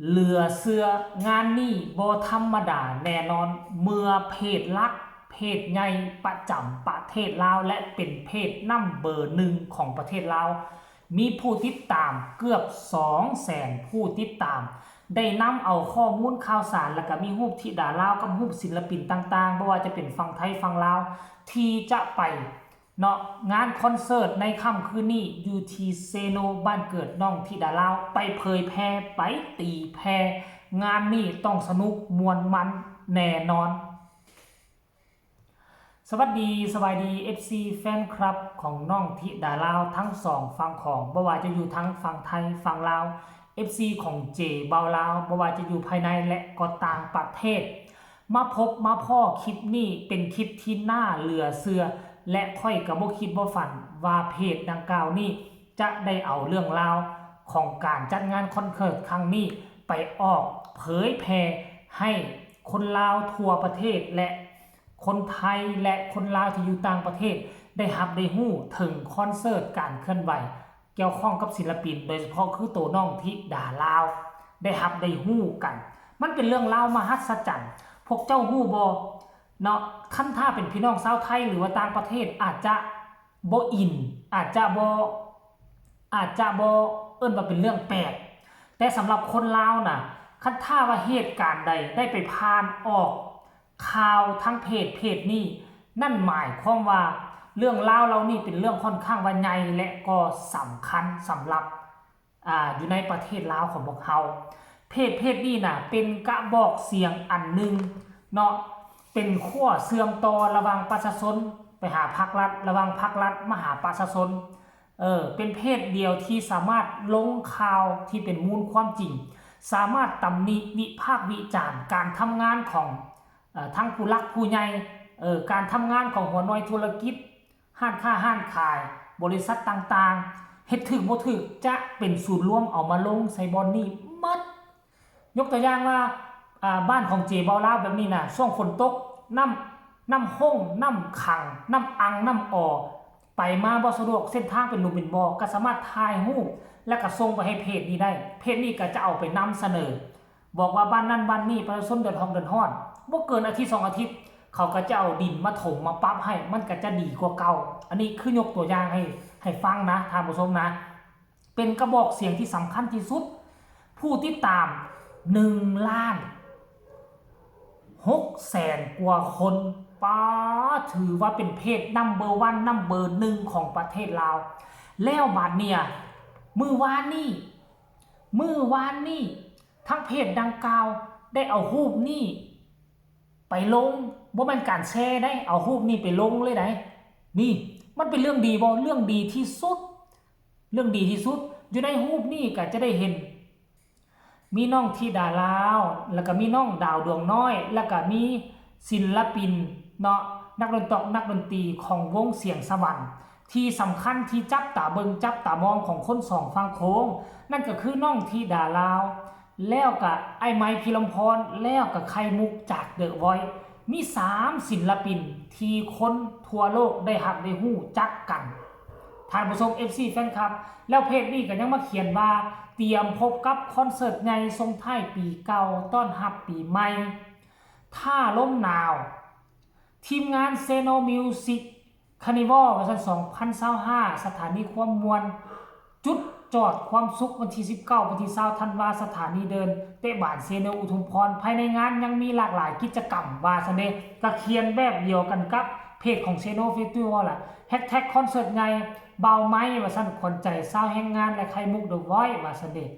ເຫຼືອເຊື່ອ, ງານນີ້ບໍ່ທຳມະດາແນ່ນອນ ເມື່ອເພຈຫຼັກ, ເພຈໃຫຍ່ປະຈຳປະເທດລາວ ແລະ ເປັນເພຈນຳເບີໜຶ່ງຂອງປະເທດລາວ ມີຜູ້ຕິດຕາມເກືອບສອງແສນຜູ້ຕິດຕາມ ໄດ້ນຳເອົາຂໍ້ມູນຂ່າວສານ ແລະ ກະມີຮູບທິດາລາວກັບຮູບສິນລະປິນຕ່າງໆ ບໍ່ວ່າຈະເປັນຝັ່ງໄທຝັ່ງລາວ ທີ່ຈະໄປ ເນາະ ງານຄອນເສີດໃນຄ່ຳຄືນນີ້ຢູ່ທີ່ເຊໂນ ບ້ານເກີດນ້ອງທິດາລາວ ໄປເຜີຍແຜ່ ໄປຕີແຜ່ ງານນີ້ຕ້ອງສະໜຸກມ່ວນມັນແນ່ນອນ. ສະຫວັດດີ ສະບາຍດີ ເອັຟຊີ ແຟນຄລັບຂອງນ້ອງທິດາລາວທັງສອງຝັ່ງຂອງ ບໍ່ວ່າຈະຢູ່ທາງຝັ່ງໄທຝັ່ງລາວ ເອັຟຊີ ຂອງເຈບ່າວລາວ ບໍ່ວ່າຈະຢູ່ພາຍໃນ ແລະ ກໍຕ່າງປະເທດ. ມາພົບມາພໍ້ຄລິບນີ້ເປັນຄລິບທີ່ໜ້າເຫຼືອເຊື່ອ ແລະ ຂ້ອຍກໍບໍ່ຄິດບໍ່ຝັນວ່າເພຈດັ່ງກ່າວນີ້ຈະໄດ້ເອົາເລື່ອງລາວຂອງການຈັດງານຄອນເສີດຄັ້ງນີ້ໄປອອກເຜີຍແຜ່ໃຫ້ຄົນລາວທົ່ວປະເທດ ແລະ ຄົນໄທ ແລະ ຄົນລາວທີ່ຢູ່ຕ່າງປະເທດໄດ້ຮັບໄດ້ຮູ້ເຖິງຄອນເສີດການເຄື່ອນໄຫວ ກ່ຽວຂ້ອງກັບສິນລະປິນ ໂດຍສະເພາະຄືໂຕນ້ອງທິດາລາວ ໄດ້ຮັບໄດ້ຮູ້ກັນ. ມັນເປັນເລື່ອງລາວມະຫັດສະຈັນ. ພວກເຈົ້າຮູ້ບໍ່ເນາະ, ຄັນຖ້າເປັນພີ່ນ້ອງຊາວໄທ ຫຼືວ່າຕ່າງປະເທດ ອາດຈະບໍ່ອິນ, ອາດຈະບໍ່, ອາດຈະບໍ່ເອີ້ນວ່າເປັນເລື່ອງແປກ, ແຕ່ສຳລັບຄົນລາວນະ, ຄັນຖ້າວ່າເຫດການໃດໄດ້ໄປຜ່ານອອກ ຂ່າວທາງເພຈເພຈນີ້, ນັ້ນໝາຍຄວາມວ່າເລື່ອງລາວເຫຼົ່ານີ້ເປັນເລື່ອງຂ້ອນຂ້າງວ່າໃຫຍ່ ແລະ ກໍສຳຄັນສຳລັບ ອ່າ ຢູ່ໃນປະເທດລາວຂອງພວກເຮົາ. ເພຈເພຈນີ້ນະ ເປັນກະບອກສຽງອັນໜຶ່ງເນາະ, ເປັນຂົ້ວເຊື່ອມຕໍ່ລະຫວ່າງປະຊາຊົນໄປຫາພັກລັດ, ລະຫວ່າງພັກລັດມາຫາປະຊາຊົນ. ເອີ ເປັນເພຈດຽວທີ່ສາມາດລົງຂ່າວທີ່ເປັນມູນຄວາມຈິງ, ສາມາດຕຳໜິວິພາກວິຈານການທຳງານຂອງ ເອີ ທັງຜູ້ຫຼັກຜູ້ໃຫຍ່, ເອີ ການທຳງານຂອງຫົວໜ່ວຍທຸລະກິດ, ຮ້ານຄ້າຮ້ານຂາຍ, ບໍລິສັດຕ່າງໆ, ເຮັດຖືກບໍ່ຖືກ ຈະເປັນສູນລວມເອົາມາລົງໃສ່ບ່ອນນີ້ໝົດ. ຍົກຕົວຢ່າງວ່າ ອ່າ ບ້ານຂອງເຈເບົາລາວແບບນີ້ນະ, ຊ່ວງຝົນຕົກ, ນ້ຳ, ນ້ຳຮົ້ງ, ນ້ຳຂັງ, ນ້ຳອັ່ງ, ນ້ຳອໍ, ໄປມາບໍ່ສະດວກ, ເສັ້ນທາງເປັນຫຼຸມເປັນບໍ່, ກໍສາມາດຖ່າຍຮູບ ແລ້ວກໍສົ່ງໄປໃຫ້ເພຈນີ້ໄດ້. ເພຈນີ້ກໍຈະເອົາໄປນຳສະເໜີ ບອກວ່າບ້ານນັ້ນບ້ານນີ້ປະຊາຊົນເດືອດຮ້ອນເດືອດຮ້ອນ, ບໍ່ເກີນອາທິດສອງອາທິດ ເຂົາກໍຈະເອົາດິນມາຖົມມາປັບໃຫ້, ມັນກໍຈະດີກວ່າເກົ່າ. ອັນນີ້ຄືຍົກຕົວຢ່າງໃຫ້, ໃຫ້ຟັງນະ ທ່ານຜູ້ຊົມນະ. ເປັນກະບອກສຽງທີ່ສຳຄັນທີ່ສຸດ, ຜູ້ຕິດຕາມໜຶ່ງລ້ານຫົກແສນກວ່າຄົນ. ປາດ, ຖືວ່າເປັນເພຈນຳເບີວັນ ນຳເບີໜຶ່ງຂອງປະເທດລາວ. ແລ້ວບາດເນີ້ຍ, ມື້ວານນີ້, ມື້ວານນີ້ ທາງເພຈດັ່ງກ່າວໄດ້ເອົາຮູບນີ້ໄປລົງ, ບໍ່ແມ່ນການແຊໃດ໋, ເອົາຮູບນີ້ໄປລົງເລີຍໃດ໋. ນີ້ ມັນເປັນເລື່ອງດີບໍ່? ເລື່ອງດີທີ່ສຸດ, ເລື່ອງດີທີ່ສຸດ. ຢູ່ໃນຮູບນີ້ກໍຈະໄດ້ເຫັນ ມີນ້ອງທິດາລາວ, ແລ້ວກໍມີນ້ອງດາວດວງນ້ອຍ, ແລ້ວກໍມີສິນລະປິນເນາະ, ນັກດົນຕອກ ນັກດົນຕີຂອງວົງສຽງສະຫວັນ ທີ່ສຳຄັນ ທີ່ຈັບຕາເບິ່ງ ຈັບຕາມອງຂອງຄົນສອງຝັ່ງໂຂງ, ນັ້ນກໍຄືນ້ອງທິດາລາວ ແລ້ວກະອ້າຍໄມ ພິລຳພອນ ແລ້ວກະໄຂ່ມຸກຈາກ The Voice. ມີສາມສິນລະປິນທີ່ຄົນທົ່ວໂລກໄດ້ຮັບໄດ້ຮູ້ຈັກກັນ. ທ່ານຜູ້ຊົມ ເອັຟຊີ ແຟນຄລັບ, ແລ້ວເພຈນີ້ກະຍັງມາຂຽນວ່າ ຕຽມພົບກັບຄອນເສີດໃຫຍ່ສົ່ງທ້າຍປີເກົ່າ ຕ້ອນຮັບປີໃໝ່ ຖ້າລົມໜາວ ທີມງານ Seno Music Carnival ວ່າຊັ້ນ ສອງພັນຊາວຫ້າ ສະຖານີຄວາມມ່ວນ ຈຸດຈອດຄວາມສຸກ ວັນທີສິບເກົ້າ ວັນທີຊາວ ທັນວາ ສະຖານີເດີ່ນເຕະບານເຊໂນອຸທຸມພອນ. ພາຍໃນງານຍັງມີຫຼາກຫຼາຍກິດຈະກຳ ວ່າຊັ້ນເດ. ກະຂຽນແບບດຽວກັນກັບເພຈຂອງ Seno Festival ລະ ແຮັດແທັກຄອນເສີດໃຫຍ່ ບ່າວໄມ ວ່າຊັ້ນ ຂວັນໃຈຊາວແຮງງານ ແລະ ໄຂ່ມຸກ The Voice ວ່າຊັ້ນເດ.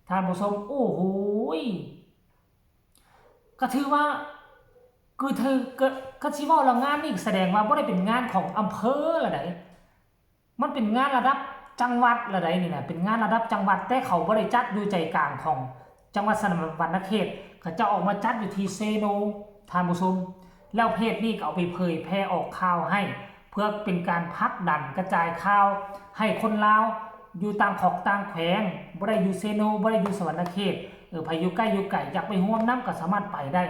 ທ່ານຜູ້ຊົມ ໂອ້ໂຫຍ ກໍຖືວ່າ ຄືຖື ກໍ ຄັນຊິເວົ້າແລ້ວ ງານນີ້ສະແດງວ່າບໍ່ໄດ້ເປັນງານຂອງອຳເພີລະໃດ໋, ມັນເປັນງານລະດັບຈັງຫວັດລະໃດ໋ນີ້ນະ, ເປັນງານລະດັບຈັງຫວັດ, ແຕ່ເຂົາບໍ່ໄດ້ຈັດຢູ່ໃຈກາງຂອງຈັງຫວັດສະຫວັນນະເຂດ, ເຂົາເຈົ້າອອກມາຈັດຢູ່ທີ່ເຊໂນ ທ່ານຜູ້ຊົມ. ແລ້ວເພຈນີ້ກໍເອົາໄປເຜີຍແຜ່ອອກຂ່າວໃຫ້ ເພື່ອເປັນການຜັກດັນກະຈາຍຂ່າວໃຫ້ຄົນລາວຢູ່ຕ່າງຂອກຕ່າງແຂວງ, ບໍ່ໄດ້ຢູ່ເຊໂນ, ບໍ່ໄດ້ຢູ່ສະຫວັນນະເຂດ, ເອີ ໃຜຢູ່ໃກ້ຢູ່ໄກ ຢາກໄປຮ່ວມນຳກໍສາມາດໄປໄດ້,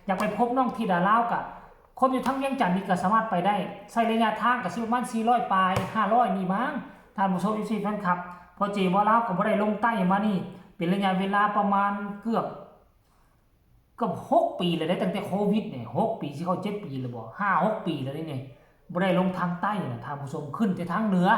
ຢາກໄປພົບນ້ອງທິດາລາວກໍ ຄົນຢູ່ທາງວຽງຈັນນີ້ກໍສາມາດໄປໄດ້, ໃຊ້ໄລຍະທາງກໍຊິປະມານສີ່ຮ້ອຍປາຍ ຫ້າຮ້ອຍນີ້ມັ້ງ ທ່ານຜູ້ຊົມ ເອັຟຊີ ແຟນຄລັບ, ເພາະເຈບໍ່ລາວກໍບໍ່ໄດ້ລົງໃຕ້ມານີ້ ເປັນໄລຍະເວລາປະມານເກືອບ ເກືອບຫົກປີແລ້ວເດ້ ຕັ້ງແຕ່ໂຄວິດນີ້ ຫົກປີ ຊິເຂົ້າເຈັດປີແລ້ວບໍ່ ຫ້າຫົກປີແລ້ວເດ້ນີ້ ບໍ່ໄດ້ລົງທາງໃຕ້ນະທ່ານຜູ້ຊົມ ຂຶ້ນແຕ່ທາງເໜືອ.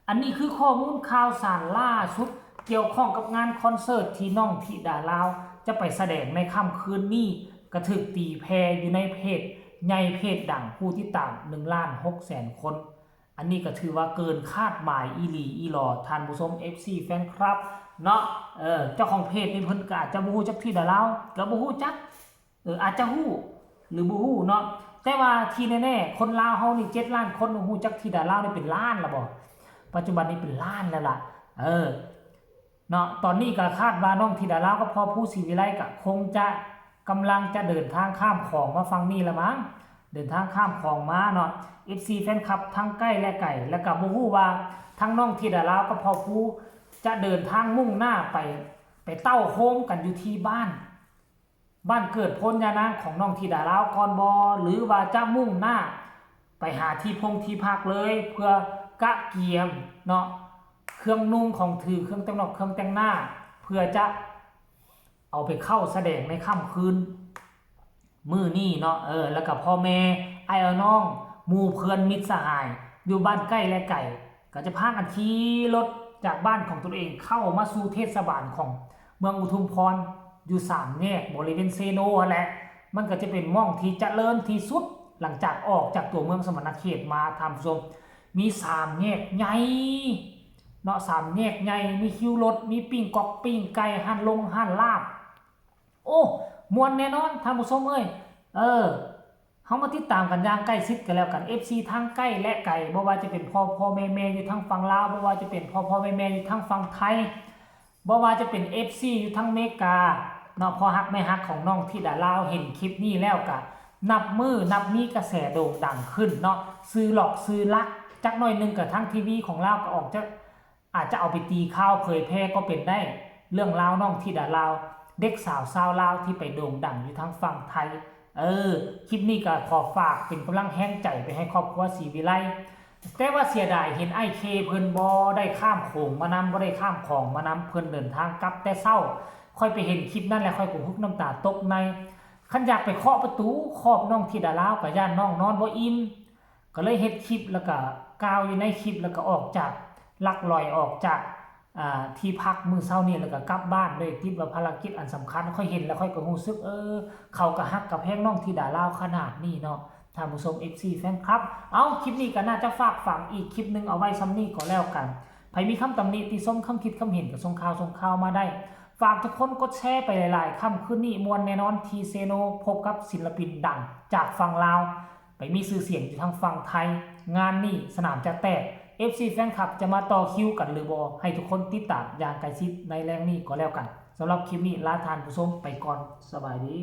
ອັນນີ້ຄືຂໍ້ມູນຂ່າວສານລ່າສຸດກ່ຽວຂ້ອງກັບງານຄອນເສີດທີ່ນ້ອງທິດາລາວຈະໄປສະແດງໃນຄ່ຳຄືນນີ້ ກະຖືກຕີແຜ່ຢູ່ໃນເພຈໃຫຍ່ເພຈດັງ ຜູ້ຕິດຕາມໜຶ່ງລ້ານຫົກແສນຄົນ. ອັນນີ້ກໍຖືວ່າເກີນຄາດໝາຍອີ່ຫຼີອີ່ຫຼໍ ທ່ານຜູ້ຊົມ ເອັຟຊີ ແຟນຄລັບເນາະ. ເອີ ເຈົ້າຂອງເພຈນີ້ເພິ່ນກໍອາດຈະບໍ່ຮູ້ຈັກທິດາລາວ ກໍບໍ່ຮູ້ຈັກ ເອີ ອາດຈະຮູ້ ຫຼື ບໍ່ຮູ້ເນາະ. ແຕ່ວ່າທີ່ແນ່ໆ ຄົນລາວເຮົານີ້ເຈັດລ້ານຄົນຮູ້ຈັກທິດາລາວນີ້ເປັນລ້ານແລ້ວບໍ່? ປັດຈຸບັນນີ້ເປັນລ້ານແລ້ວລະ ເອີ ເນາະ. ຕອນນີ້ກໍຄາດວ່ານ້ອງທິດາລາວກັບພໍ່ພູ ສີວິໄລ ກໍຄົງຈະ ກຳລັງຈະເດີນທາງຂ້າມຂອງມາຝັ່ງນີ້ລະມັງ ເດີນທາງຂ້າມຂອງມາເນາະ ເອັຟຊີ ແຟນຄລັບທັງໃກ້ແລະໄກ ແລ້ວກໍບໍ່ຮູ້ວ່າທັງນ້ອງທິດາລາວກັບພໍ່ພູຈະເດີນທາງມຸ່ງໜ້າໄປ ໄປເຕົ້າໂຮມກັນຢູ່ທີ່ບ້ານ ບ້ານເກີດໂພນຍານາງຂອງນ້ອງທິດາລາວກ່ອນບໍ່ ຫຼືວ່າຈະມຸ່ງໜ້າໄປຫາທີ່ພົງທີ່ພັກເລີຍ ເພື່ອກະກຽມເນາະ ເຄື່ອງນຸ່ງຂອງຖື ເຄື່ອງແຕ່ງນອກ ເຄື່ອງແຕ່ງໜ້າ ເພື່ອຈະ ເອົາໄປເຂົ້າສະແດງໃນຄ່ຳຄືນມື້ນີ້ເນາະ. ເອີ ແລ້ວກໍພໍ່ແມ່ ອ້າຍເອື້ອຍນ້ອງ ໝູ່ເພື່ອນມິດສະຫາຍ ຢູ່ບ້ານໃກ້ແລະໄກ ກໍຈະພາກັນຂີ່ລົດຈາກບ້ານຂອງຕົນເອງເຂົ້າມາສູ່ເທດສະບານຂອງເມືອງອຸທຸມພອນ ຢູ່ສາມແຍກບໍລິເວນເຊໂນຫັ້ນແຫຼະ. ມັນກໍຈະເປັນໝ່ອງທີ່ຈະເລີນທີ່ສຸດ ຫຼັງຈາກອອກຈາກຕົວເມືອງສະຫວັນນະເຂດມາ ທ່ານຜູ້ຊົມ ມີສາມແຍກໃຫຍ່ເນາະ ສາມແຍກໃຫຍ່ ມີຄິວລົດ ມີປີ້ງກອກປີ້ງໄກ່ ຮ້ານລົງຮ້ານລາບ ໂອ້ ມ່ວນແນ່ນອນທ່ານຜູ້ຊົມເອີຍ. ເອີ ເຮົາມາຕິດຕາມກັນຢ່າງໃກ້ຊິດກັນແລ້ວກັນ ເອັຟຊີ ທັງໃກ້ແລະໄກ ບໍ່ວ່າຈະເປັນພໍ່ໆແມ່ໆຢູ່ທາງຝັ່ງລາວ ບໍ່ວ່າຈະເປັນພໍ່ໆແມ່ໆຢູ່ທາງຝັ່ງໄທ ບໍ່ວ່າຈະເປັນ ເອັຟຊີ ຢູ່ທາງເມກາເນາະ ພໍ່ຮັກແມ່ຮັກຂອງນ້ອງທິດາລາວ ເຫັນຄລິບນີ້ແລ້ວກະນັບມື້ນັບມີກະແສໂດ່ງດັງຂຶ້ນເນາະ ສື່ຫຼອກສື່ລັກ ຈັກໜ້ອຍໜຶ່ງກະທາງທີວີຂອງລາວກະອອກຈະ ອາດຈະເອົາໄປຕີຂ່າວເຜີຍແຜ່ກໍເປັນໄດ້ ເລື່ອງລາວນ້ອງທິດາລາວ ເດັກສາວຊາວລາວທີ່ໄປໂດ່ງດັງຢູ່ທາງຝັ່ງໄທ. ເອີ ຄລິບນີ້ກໍຂໍຝາກເປັນກຳລັງແຮງໃຈໄປໃຫ້ຄອບຄົວສີວິໄລ ແຕ່ວ່າເສຍດາຍເຫັນອ້າຍເຄເພິ່ນບໍ່ໄດ້ຂ້າມໂຂງມານຳ ບໍ່ໄດ້ຂ້າມຂອງມານຳ ເພິ່ນເດີນທາງກັບແຕ່ເຊົ້າ. ຂ້ອຍໄປເຫັນຄລິບນັ້ນແລ້ວຂ້ອຍກໍຫຶກນ້ຳຕາຕົກໃນ ຄັນຢາກໄປເຄາະປະຕູຂອບນ້ອງທິດາລາວ ກໍຢ້ານນ້ອງນອນບໍ່ອີ່ມ ກໍເລີຍເຮັດຄລິບ ແລ້ວກໍກ່າວຢູ່ໃນຄລິບ ແລ້ວກໍອອກຈາກ ລັກລອຍອອກຈາກ ອ່າ ທີ່ພັກມື້ເຊົ້ານີ້ ແລ້ວກໍກັບບ້ານໂດຍຕິດວ່າພາລະກິດອັນສຳຄັນ. ຂ້ອຍເຫັນແລ້ວຂ້ອຍກໍຮູ້ສຶກ ເອີ ເຂົາກໍຮັກກັບແພງນ້ອງທິດາລາວຂະໜາດນີ້ເນາະ ທ່ານຜູ້ຊົມ ເອັຟຊີ ແຟນຄລັບ. ເອົ້າ ຄລິບນີ້ກໍໜ້າຈະຝາກຝັງອີກຄລິບໜຶ່ງເອົາໄວ້ຊ່ຳນີ້ກໍແລ້ວກັນ. ໃຜມີຄຳຕຳໜິຕິຊົມ ຄຳຄິດຄຳເຫັນກໍສົ່ງຂ່າວ ສົ່ງຂ່າວມາໄດ້. ຝາກທຸກຄົນກົດແຊໄປຫຼາຍໆ ຄ່ຳຄືນນີ້ມ່ວນແນ່ນອນທີ່ເຊໂນ ພົບກັບສິນລະປິນດັງຈາກຝັ່ງລາວ ໄປມີຊື່ສຽງຢູ່ທາງຝັ່ງໄທ. ງານນີ້ສະໜາມຈະແຕກ ເອັຟຊີ ແຟນຄລັບຈະມາຕໍ່ຄິວກັນຫຼືບໍ່ ໃຫ້ທຸກຄົນຕິດຕາມຢ່າງໃກ້ຊິດໃນແລງນີ້ກໍແລ້ວກັນ. ສຳລັບຄລິບນີ້ລາທ່ານຜູ້ຊົມໄປກ່ອນ ສະບາຍດີ.